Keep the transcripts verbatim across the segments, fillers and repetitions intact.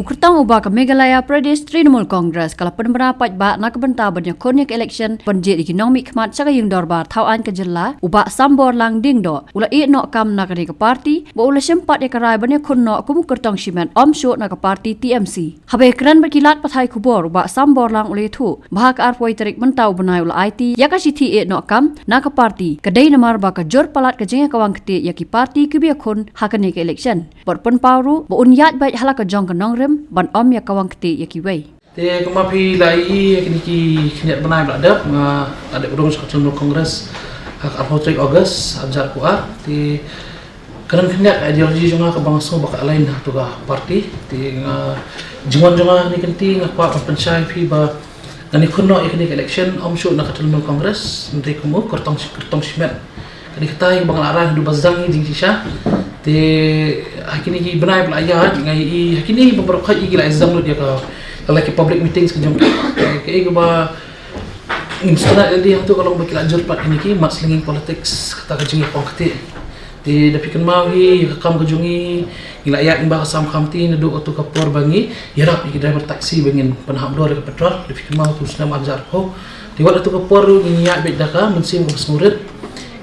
Kyrtong u Bah ka Meghalaya Pradesh Trinamool Congress ka la pynbna paidbah na ka bynta ban ïakhun ïa ka election ban jied ïa ki nongmihkhmat sha ka ïing dorbar thaw aiñ ka jylla, u Bah Samborlang Diengdoh u la ïehnoh kam na kane ka party bad u la shim pat ïa ka rai ban ïakhun noh kum u kyrtong shimet ym shuh na ka party T M C. Haba ïakren bad ki lad pathai khubor, u Bah Samborlang u la ïathuh ba ha ka arphew tarik mynta u bnai u la aiti ïa ka shithi ïehnoh kam na ka party, ka dei namar ba ka jur palat ka jingïakawang ktieh ïa ki party kiba ïakhun ha kane ka election. Bad pynpaw ruh ba un ïaid beit ha la ka jong ka nongrim ban ym ïakawang ktieh ïa kiwei. Te kumba phi la ïohi, ïa kine ki khyndiat bnai ba la dep, nga la dep rung sha ka Trinamool Congress ha ka arphew tarik August arhajar arphew ar. Te ka don khyndiat ka ideology jong nga kaba nga sngew ba ka align ha kato ka party. Te nga, jingwan jong nga ha kane ka kynti, nga kwah ban pynshai ïa phi ba ngan ïakhun noh ïa kane ka election ym shuh na ka Trinamool Congress, hynrei kum u kyrtong, kyrtong shimet. Ka dei kata kaba nga la rai naduh ba sdang ïa ka jingshisha. Te ha kine ki bnai ba la ïaid, nga ïohi ha kine ba baroh khoit ki la ïa sdang lut ïa ka, ka la ki public meetings ka jong ki. Te kaei kaba ngim sngewthuh ïa lade hangto ka long ba ki la jur pat kine ki mudslinging politics, kata ka jingïakawang ktieh. Te da phi kynmaw hi ïa ka kam ka jong ngi, ngi la ïaid lyngba ka Assam County naduh kato ka por ba ngi ïarap ïa ki driver taxi ba ngin pynhap dor ïa ka petrol. Da phi kynmaw, tu snem arhajar arphew. Te wat kato ka por ruh ngi ïaid beit da ka mynsiem kaba sngewrit.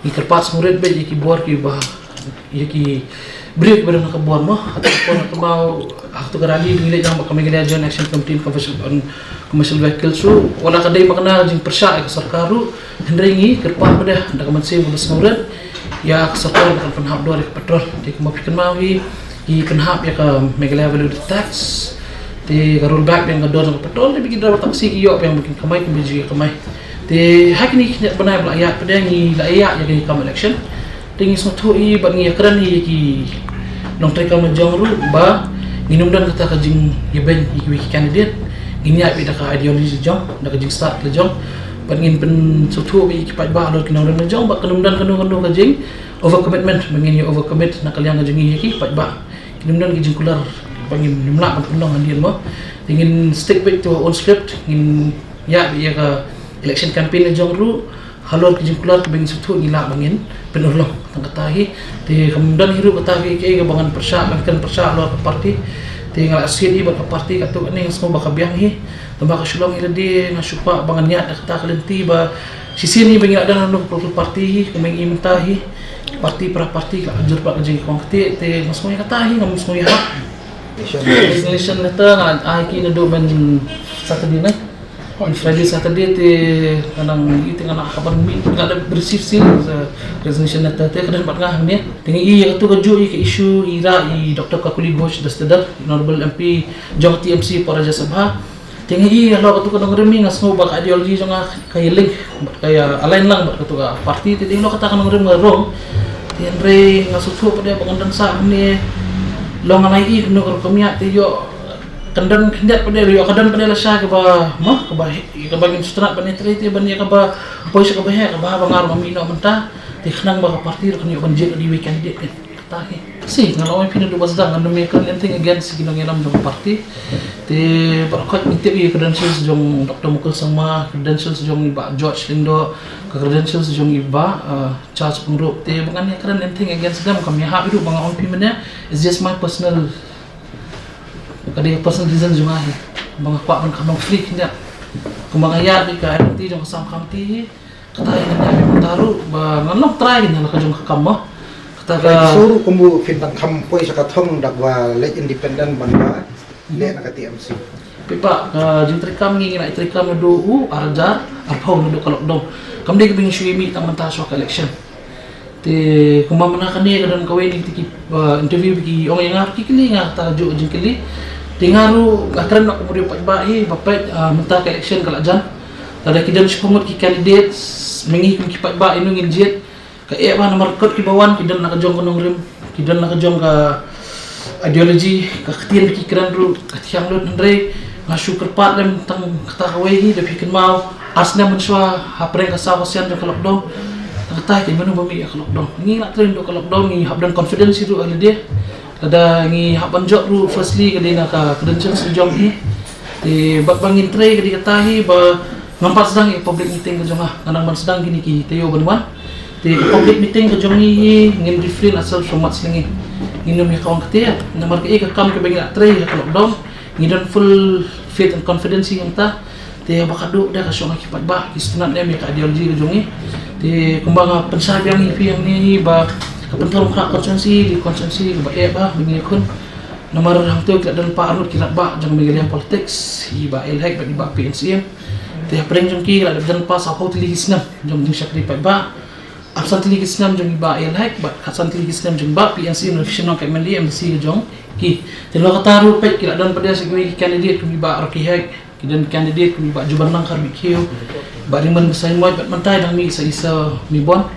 Ngi kyrpad sngewrit beit ïa ki bor kiba, ïa ki briew kiba don ha ka bor mo. Hato ka por, hato ka, hato ka rally ba ngi leit lang bad ka Meghalaya Joint Action Committee on Commercial, on Commercial Vehicles ruh, wat la ka dei ma kane ka jingpyrshah ïa ka sorkar ruh, hynrei ngi kyrpad pat de da ka mynsiem kaba sngewrit ïa ka sorkar ba kan pynhap dor ïa ka petrol. Te kumba phi kynmaw hi, ki pynhap ïa ka Meghalaya Value Added Tax. Te ka rollback biang ka dor jong ka petrol, te ba ki driver taxi ki ïoh biang ba kin kamai, kin bit jong ki kamai. Te ha kine ki khyndiat bnai ba la ïaid pat de ngi la ïaid ïa kane ka kam election. Te ngi sngewthuh hi bad ngi ïakren hi ïa ki nongtrei kam la jong ruh ba ngin ym don kata ka jingïabeiñ ïa kiwei ki candidate. Ngin ïaid beit da ka ideology la jong, da ka jingstad la jong. Bad ngin pynsngewthuh beit ïa ki paidbah halor ki nongrim la jong, bad kan ym don kano kano ka jing overcommitment, ba ngin ïa overcommit na ka liang ka jong ngi ïa ki paidbah. Kin ym don ki jingkular ba ngin ym lah ban pynlong hadien mo. Te ngin stick beit to our own script, ngin ïaid beit ïa ka election campaign la jong ruh halor ki jingkular kiba ngin sngewthuh ngi lah ba ngin pynurlong. Tang kata hi, te kam don hi ruh kata hi kaei kaba ngan pyrshah, ngan kren pyrshah halor ka party. Te nga la sngewthuh hi bad ka party katto katne nga sngew ba ka biang hi. Tangba ka shu long hi lade, nga shu kwah ba ngan ïaid da kata ka lynti ba shisien hi ba ngi la don ha kano ka political party hi, kumba ngi mynta hi, party para party ka la jur pat ka jingïakawang ktieh, te nga sngew ïa kata hi, ngam sngew ïahap. Resignation letter nga la ai ki naduh myn Saturday na. Friday, Saturday te nga nang ïohi te nga la ha ka ban mih, nga la receive seal, uh, resignation letter te ka don bad nga hangne. Te nga ïohi ïa kato kajuh ïa ka issue i rah i Doctor Kakuli Ghosh Dastidar, Honorable M P jong T M C hapoh Rajya Sabha. Te nga ïohi halor kato ka nongrim hi nga sngew ba ka ideology jong nga ka ïalink bad ka ïa align lang bad kato ka party, te dei halor kata ka nongrim nga rung. Te hynrei nga sngewthuh pat de ba kan don sah hangne, long nga la ïohi kumno ka rukom ïa te ïoh kan don khyndiat pat de, ïoh ka don pat de lashai kaba, mo, kaba, kaba ngin sngewtynnat ban ïatrei, te ban ïa kaba poi sha kaba heh, kaba haba nga ruh nga mih noh mynta, te khnang ba ka party ruh kan ïoh ban jied ïa iwei i candidate. Kata hi. Si, nga la ong ïa phi naduh ba sdang, ngan ym ïakren anything against ki nongïalam jong ka party. Te baroh khoit ngi tip ïa ka credentials jong Doctor Mukul Sangma, credentials jong i Bah George Lyngdoh, ka credentials jong i Bah, uh, Charles Pyngrope. Te ba ngan ïakren anything against them kam ïahap hi ruh, ba nga ong ïa phi mynne, it's just my personal, ka dei ka personal reason jong nga hi, ba nga kwah ban kham long free khyndiat. Kumba nga ïaid beit ka identity jong ka Assam County hi. Kata hi ngan ïa mynta ruh ba ngan long trai na la ka jong ka kam mo. Kata ka, trai shuh ruh kumba phin dang kham poi sha ka thong da kaba leit independent ban ba leh na ka T M C. Phi ba ka jingtreikam ngi, ngi la treikam naduh u arhajar arphew naduh ka lockdown. Kam dei kaba ngi shu ïa mih tang mynta shuwa ka election. Te kumba mynta kane ka don kawei na kita ki, uh, interview ba ki ong ïa nga, ki kylli nga kata kajuh ka jingkylli. Te nga ruh nga kren noh kum u paidbah hi ba peit, uh, mynta ka election ka la jan. Lada ki don shiphew ngut ki candidates, ma ngi kum ki paidbah ïano ngin jied. Ka eh ba namar kot kiba wan ki don la ka jong ka nongrim, ki don la ka jong ka ideology, ka ktien ba ki kren ruh ka thiang lut, hynrei nga shu kyrpad lem tang kata kawei hi. Da phi kynmaw ar snem mynshuwa hapdeng ka saw ka sien jong ka lockdown, tang kata hi, mano ba mih ïa ka lockdown? Ngi la trei naduh ka lockdown, ngi hap don confidence hi ruh ha lade. Lada ngi hap ban jop ruh, firstly ka dei na ka credentials jong ngi. Te bad ba ngin trei ka dei kata hi ba ngam pat sdang ïa public meeting ka jong nga, nga nang ban sdang kine ki taïew ban wan. Te public meeting ka jong ngi hi ngin refrain ourselves from mudslinging. Ngin ym ïakawang ktieh namar kaei ka kam kaba ngi la trei ha ka lockdown. Ngi don full faith and confidence ïa kata. Te ba khadduh da ka shong ki paidbah ki sngewtynnat ne em ïa ka ideology ka jong ngi. Te kumba nga pynshai biang ïa phi hangne hi ba ka Pynthorumkhrah constituency dei constituency kaba eh bha ba ngi ïakhun. Namar hangto ki la don pat arngut ki lad bah jong Meghalaya politics, i Bah A.L. Hek bad i Bah P.N. Syiem. Te hapdeng jong ki la dep don pat saphew tylli ki snem jong jingshakri paidbah. Arphew san tylli ki snem jong i Bah A.L. Hek bad khatsan tylli ki snem jong i Bah P.N. Syiem, na phi shem noh ka MLA MDC ka jong ki. Te na kata ruh peit ki la don pat de sa kiwei ki candidate kum i Bah Rocky Hek, ki don candidate kum i Bah Jubanlang Kharwit Khiew, Bah Ringman Basaiawmoit bad mynta dang mih sa i Sir Mibon.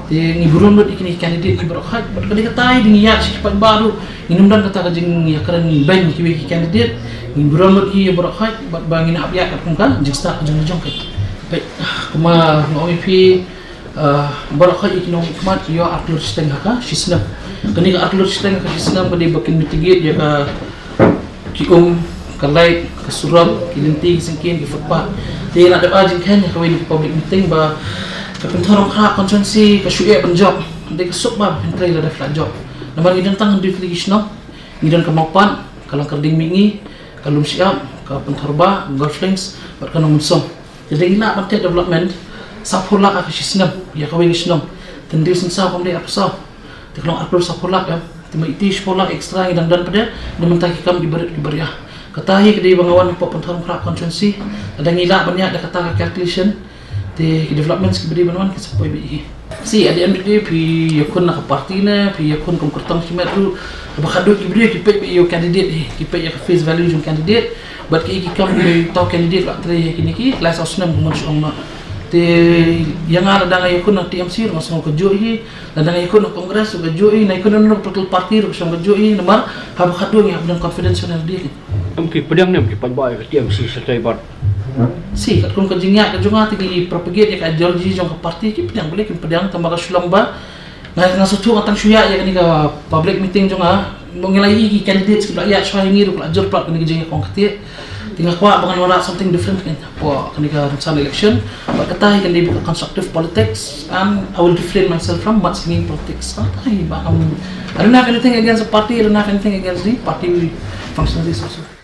Te ngi burom lut ïa kine ki candidate ki baroh khoit bad ka dei katai dei ngi ïaid sha ki paidbah ruh ngin ym don kata ka jingïakren beiñ ïa kiwei ki candidate. Ngi burom lut ïa baroh khoit bad ba ngin hap ïaid katkum ka jingstad ka jong ka jong ka. Peit, kumba nga ong ïa phi, ah, baroh khoit ïa ki nongmihkhmat ki ïoh arphew shiteng ha ka shi snem. Kane ka arphew shiteng ha ka shi snem ka dei ba kin mitigate ïa ka ki um, ka light, ka surok, ki lynti, ki syngkien, ki footpath. Te la dep ai jingkheiñ ha kawei ka public meeting ba ka Pynthorumkhrah constituency ka shu eh ban jop. Dei ka suk ba phin trei lada phi la jop. Namar ngi don tang hynriew tylli ki shnong, ngi don ka Mawpat, ka Langkyrding Mihngi, ka Lumshyiap, ka Pynthorumba, Golf Links bad ka Nongmynsong. Te dei ngi lah ban thied development saphew lak ha ka shi snem ïa kawei ka shnong. Te hynriew sien saw kam dei arphew saw. Te ka long arphew saphew lak em. Te ma iti shiphew lak extra ngi dang don pat de, da mynta ki kam ki barit ki baria. Kata hi ka dei ba nga wan hapoh Pynthorumkhrah constituency. Lada ngi lah ban ïaid da kata ka calculation, te ki developments kiba dei ban wan ki sa poi beit hi. See, at the end of the day phi ïakhun na ka party ne phi ïakhun kum kyrtong shimet ruh, ba khadduh ki briew ki peit beit ïa u candidate hi, ki peit ïa ka face value jong candidate. Bad ki, ki kam ki tau candidate ba trei ïa kine ki lai saw snem kum shu ong noh. Te ïa nga lada nga ïakhun na TMC ruh nga sngew kajuh hi, lada nga ïakhun na Congress ruh kajuh hi, nga ïakhun na political party ruh ka shong kajuh hi, namar haba khadduh ngi hap don confidence na lade. Em ki pdiang ne em ki paidbah ïa ka TMC shatai bad? See, katkum ka jingïaid ka jong nga te ki propagate ïa ka ideology jong ka party, ki pdiang, balei kim pdiang, tangba ka shu long ba nga, nga sngewthuh nga tang shu ïaid ïa kane ka public meeting jong nga. Ngi la ïohi ki candidates ki la ïaid shuwa ïa ngi ruh ki la jur palat kane ka jingïakhun kata. Te nga kwah ba ngan wanrah something different kane hapoh kane ka rynsan election. Bad kata hi kan dei beit ka constructive politics and I will refrain myself from mudslinging politics. Kata hi ba, um, I don't have anything against the party, I don't have anything against the party functionaries also.